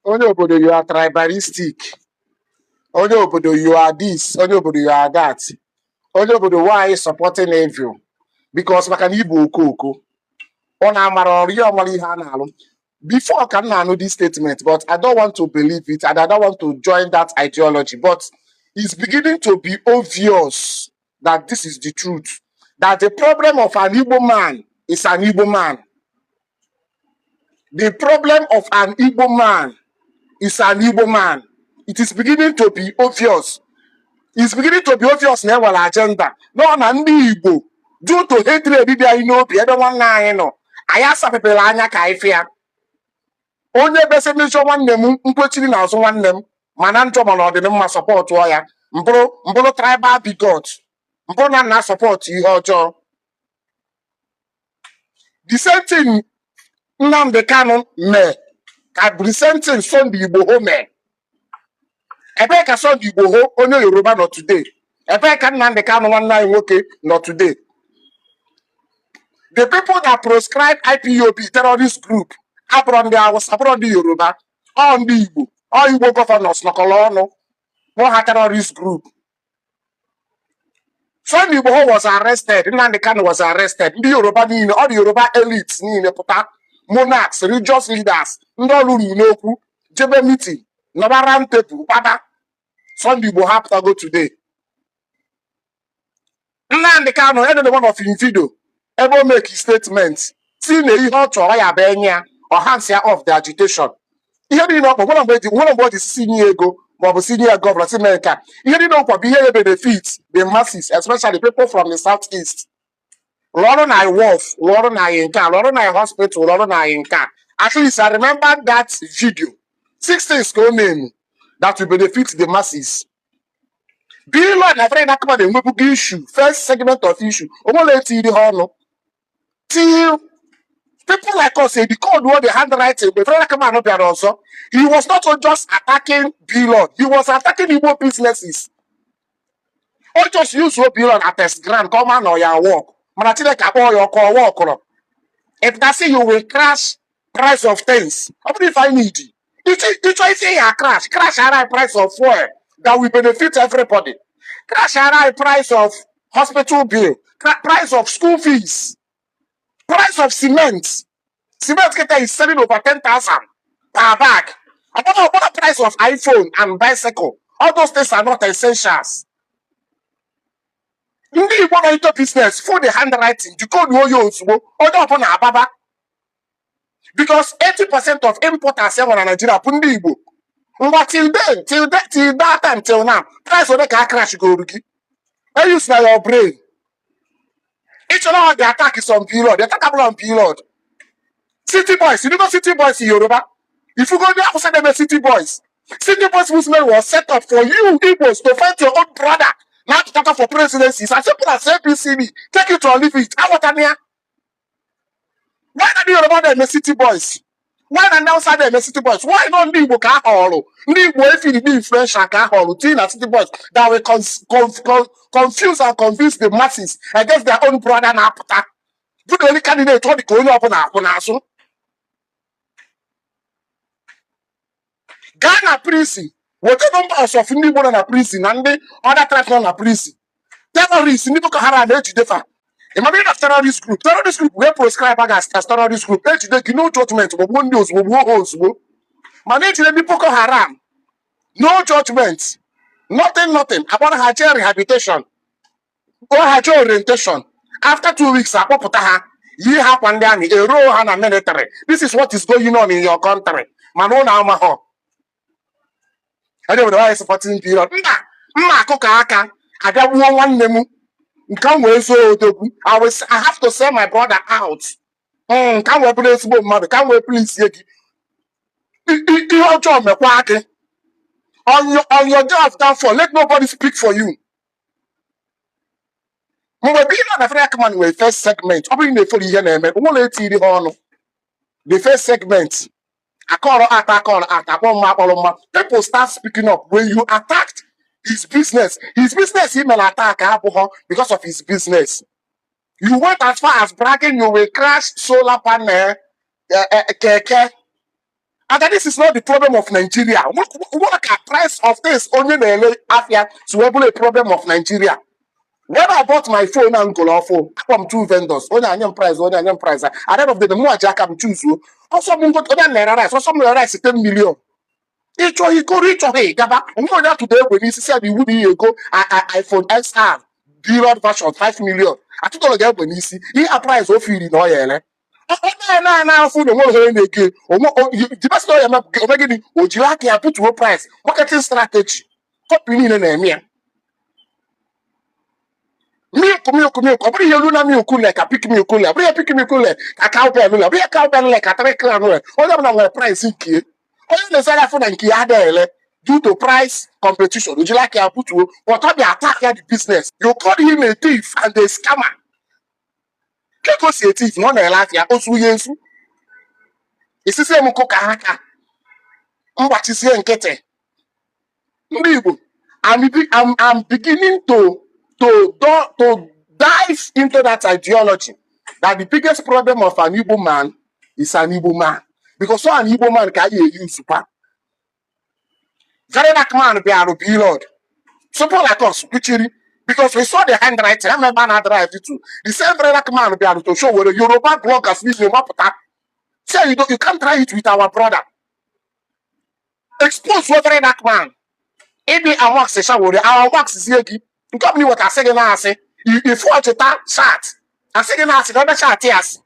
Onye obodo, you are tribalistic. Onye obodo, you are this. Onye obodo, you are that. Onye obodo, why supporting evil? Because maka na ịbụ okooko. Ọ na-amara ọrụ ihe, ọmara ihe a na-alụ. Before ka m na-anụ this statement, but I don't want to believe it and I don't want to join that ideology. But it's beginning to be obvious that this is the truth. That the problem of an Igbo man is an Igbo man. The problem of an Igbo man is an Igbo man. It is beginning to be obvious. It's beginning to be obvious na enwere agenda. Nọ na ndị Igbo, due to hatred dị anyị n'obi ebe nwanne anyị nọ, anyị asapepere anya ka anyị fịa. Onye besi mejọ nwanne m, nkwechiri n'azụ nwanne m, mana njọ, mana ọdịmma supportụọ ya, mbụrụ mbụrụ tribal bigot, mbụrụ na nna support ihe ọjọọ. The same thing Nnamdi Kanu mee ka the same thing Sunday Igboho mee. Ebee ka Sunday Igboho onye Yoruba nọ today? Ebee ka Nnamdi Kanu nwanne anyị nwoke nọ today? The people that proscribe IPOB terrorist group abụrụ ndị Hausa, abụrụ ndị Yoruba, ọ ndị Igbo, ọ Igbo governors nọkọrọ ọnụ kpọọ ha terrorist group. Sunday Igboho was arrested, Nnamdi Kanu was arrested. Ndị Yoruba niile, ọ dị Yoruba elites niile pụta, monarchs, religious leaders, ndị ọrụ ruru n'okwu, jebe meeting, nọba round table kpaba. Sunday Igboho apụtago today. Nnamdi Kanu edede one of him video ebe o make statement si na ihe ọ chọrọ ya bụ enye ya ọ hands ya off the agitation. Ihe niile ọ kpọ nwere mgbe eji, nwere mgbe o ji si nye ego maọbụ si nye ya governor, si mee nke a. Ihe niile ọkwa bụ ihe ya benefit the masses, especially people from the south east. Rụọ ọrụ na wharf, rụọ ọrụ na anyị nke a, rụọ ọrụ na hospital, rụọ ọrụ na anyị nke a. At least I remember that video, six things ka o name that will benefit the masses. Blord na Fred Akman enwebugo issue, first segment of issue onwere etiri ha ọnụ till people like us say decode what the handwriting. Mgbe Fred Akman bịara ọzọ, he was not just attacking Blord, he was attacking Igbo businesses. O just use Blord at test ground ka ọ ma na ọ ya work, mana Chineke akpọọ ya ọkụ, ọwa ọkụrọ. If that say you will crash price of things, ọ bụrụ if I need ịchọ isi ya crash ara price of fuel that will benefit everybody, crash ara price of hospital bill, price of school fees, price of cement. Cement kịta is selling over 10,000 per bag. Ọbụna price of iPhone and bicycle, all those things are not essentials. Ndị Igbo nọ into business for the handwriting, decode oya ozugbo, onye ọbụla ababa, because 80% of importers e nwere na Nigeria bụ ndị Igbo. Ngwa, till then, till that, till that time, till now, price ole ka a crash goro gị? Use na your brain. Ị chọrọ ọ ga attack some period, attack abụla period. City Boys, you know City Boys in Yoruba? If you go there, Hausa dem City Boys. City Boys movement was set up for you Igbos to fight your own brother. Now to talk for presidency. It's as simple as ABCD. Take it or leave it. Aghọtana ya. Why not the Yoruba dem City Boys? Why na ndị Hausa dem City Boys? Why not ndị Igbo ka a họrọ? Ndị Igbo efiri dị influential ka a họrọ tinye na City Boys that will confuse and convince the masses against their own brother na-apụta. Bụ the only candidate ọ dị ka onye ọbụla akwụ n'azụ. Gaa na prison, weta numbers of ndị Igbo nọ na prison na ndị other tribes nọ na prison. Terrorists, ndị Boko Haram na-ejide fa. Ịmara na terrorist group wee proscribe aga as terrorist group, ejide gị, no judgment, gbogbo ndị ozugbo, gbuo ha ozugbo. Mana ejide ndị Boko Haram, no judgment, nothing, nothing. Akpọrọ ha jee rehabilitation, kpọọ ha jee orientation. After 2 weeks, akpọpụta ha, yi ha akwa ndị amị, eruo ha na military. This is what is going on in your country, mana ụnụ amaghọ. Onye obodo anyị supporting period mba mma akụkọ aka abịa gbuo nwanne m nke m wee zoo odogwu. I have to sell my brother out ka m wee bụrụ ezigbo mmadụ, ka m wee please gị. Ihe ọjọọ mekwa gị on your day of downfall, let nobody speak for you. Mgbe Blord na Fred Akman nwere first segment, ọ bụrụ na efere ihe na-eme onwere etiri ha ọnụ. The first segment, akọrọ ata, akọrọ ata, akpọ mma, akpọrọ mma, people start speaking up when you attacked his business. His business he mere attack abụghọ because of his business. You went as far as bragging you will crash solar panel, keke. And that this is not the problem of Nigeria. What ka price of this onye na-ele afịa si wee bụrụ a problem of Nigeria? When I bought my phone and golo phone, akpọ m two vendors, onye anye m price, onye anye m price. At the end of the day, mụ ji aka m choose. Ọsọ m ngote onye na-ere rice, ọsọ m na-ere rice 10 million. Ịchọ ikoro, ịchọghị ịgaba. Onwe onye atụda egbe n'isi si ya na iwu na ihe ego iPhone XR period version 5 million. Atụtụrụ gị egbe n'isi. Ihe a price o firi na ọ ya ere. Ọ na na afụ na onwere onye na-ege onwe the best ọ ya eme bụ ome gịnị? O jiri aka ya pụtuo price. Marketing strategy. Company niile na-eme ya. Milk, milk, milk. Ọ bụrụ ihe Luna milk le ka Peak milk le, ọ bụrụ ihe Peak milk le ka Cowbell le, ọ bụrụ ihe Cowbell le ka Three Crown le. Onye ọbụla nwere price nke ya. Onye na-esere afụ na nke ya adịghị ele due to price competition, o jiri aka ya butuo, but ọ bịa attack ya the business. You call him a thief and a scammer. Ke ka o si a thief na ọ na-ele afịa ozu ya ezu? Isisi m kụka aka mgbachisie nkịtị. Ndị Igbo, I'm beginning to dive into that ideology that the biggest problem of an Igbo man is an Igbo man. Because so an Igbo man ka anyị use kwa. Very dark man bịarụ Blord. Simple like us kwuchiri because we saw the handwriting. I remember na drive to the same very dark man bịarụ to show were Yoruba bloggers niile mapụta. Say you can't try it with our brother. Expose what very dark man. Ịdị awax shawore awax zie gị nke ọbụla iweta asị gị na-asị ifu ọchịta chat asị gị na-asị na ebe chat ya asị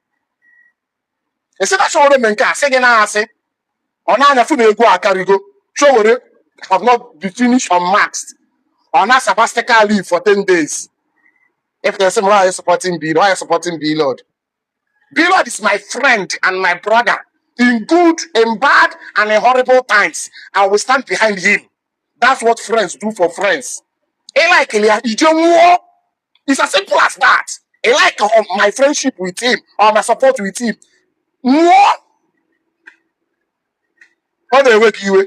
esi na Sowore mee nke a asị gị na-asị ọ na-anya fụ na egwu akarịgo. Sowore have not been finished unmasked. Ọ na sabbatical leave for 10 days. If they say, why are you supporting Bill? Why are you supporting Blord? Blord is my friend and my brother. In good, in bad, and in horrible times, I will stand behind him. That's what friends do for friends. Ị like ya, ije nwụọ. It's as simple as that. I like my friendship with him or my support with him. Nwụọ. Ọ na-ewe gị iwe.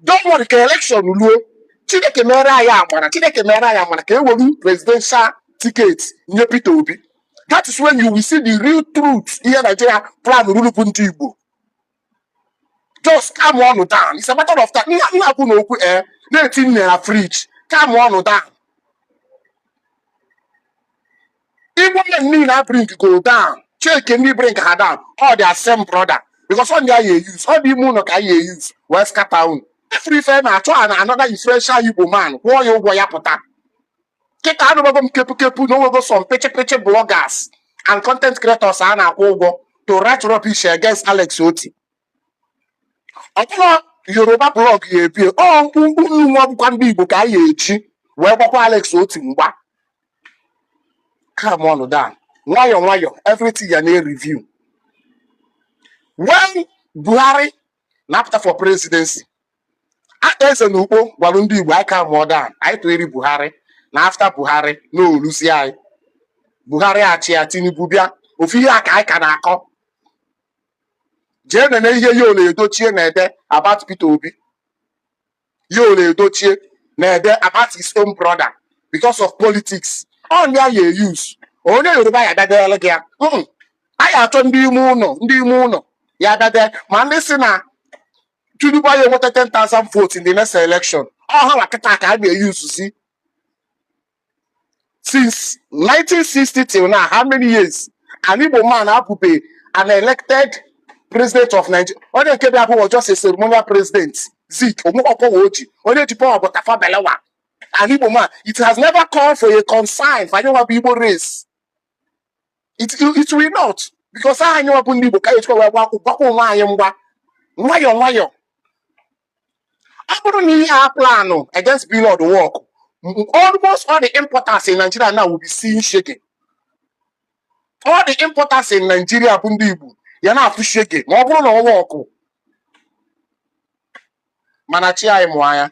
Don't worry, ka election ruo. Chineke mere anyị amara. Chineke mere anyị amara ka e were presidential ticket nye Peter Obi. That is when you will see the real truth. Ihe Nigeria plan ruru bụ ndị Igbo. Just calm on down. It's a matter of time. Nna nna kwụ n'okwu na-eti nne na fridge. Calm on down. Igbo men niile a bring go down. Check ndị bring ha down. All their same brother. Because ọ ndị anyị use. Ọ dị ime ụlọ ka anyị use. Wee scatter unu. Every ife na-achọ na another influential Igbo man kwụọ ya ụgwọ ya pụta. Kịta anụbago m kepu kepu na onwego some peche peche bloggers and content creators a na-akwụ ụgwọ to write rubbish against Alex Oti. Ọ bụrụ Yoruba blog ya ebie ọ mkpumkpu nwa bụkwa ndị Igbo ka anyị eji wee gbakwa Alex Oti mgba. Calm on down. Nwayọ nwayọ, everything ya na-review. When Buhari na-apụta for presidency, aka eze na Ukpo gwara ndị Igbo anyị calm on down, anyị tụnyere Buhari na after Buhari na olusi anyị. Buhari achị ya, Tinubu bịa, ofu ihe a ka anyị ka na-akọ. Jee nene ihe Yul Edochie na-ede about Peter Obi. Yul Edochie na-ede about his own brother because of politics. Ọ ndị a ya use. Onye Yoruba ya abịadele gị ya. Anyị achọ ndị ime ụlọ, ndị ime ụlọ ya abịade ma ndị si na Tinubu anyị enweta 10,000 votes in the next election. Ọ ha nwa kịta ka a na-eyuzuzi since 1960 till now. How many years? An Igbo man abụbe an elected president of Nigeria. Onye nke bịa bụ just a ceremonial president. Zik onwekwa oji. Onye ji power bụ Tafawa Balewa. An Igbo man. It has never called for a concern for anyị nwa bụ Igbo race. It will not. Because anyị nwa bụ ndị Igbo ka anyị echekwa wee gbakwa onwe anyị mgba. Nwayọọ nwayọọ. Ọ bụrụ na ihe a plan against Blord work, almost all the importers in Nigeria now will be seeing shaking. All the importers in Nigeria bụ ndị Igbo ya na-afụ shege ma ọ bụrụ na ọ work, mana chi anyị mụ anya.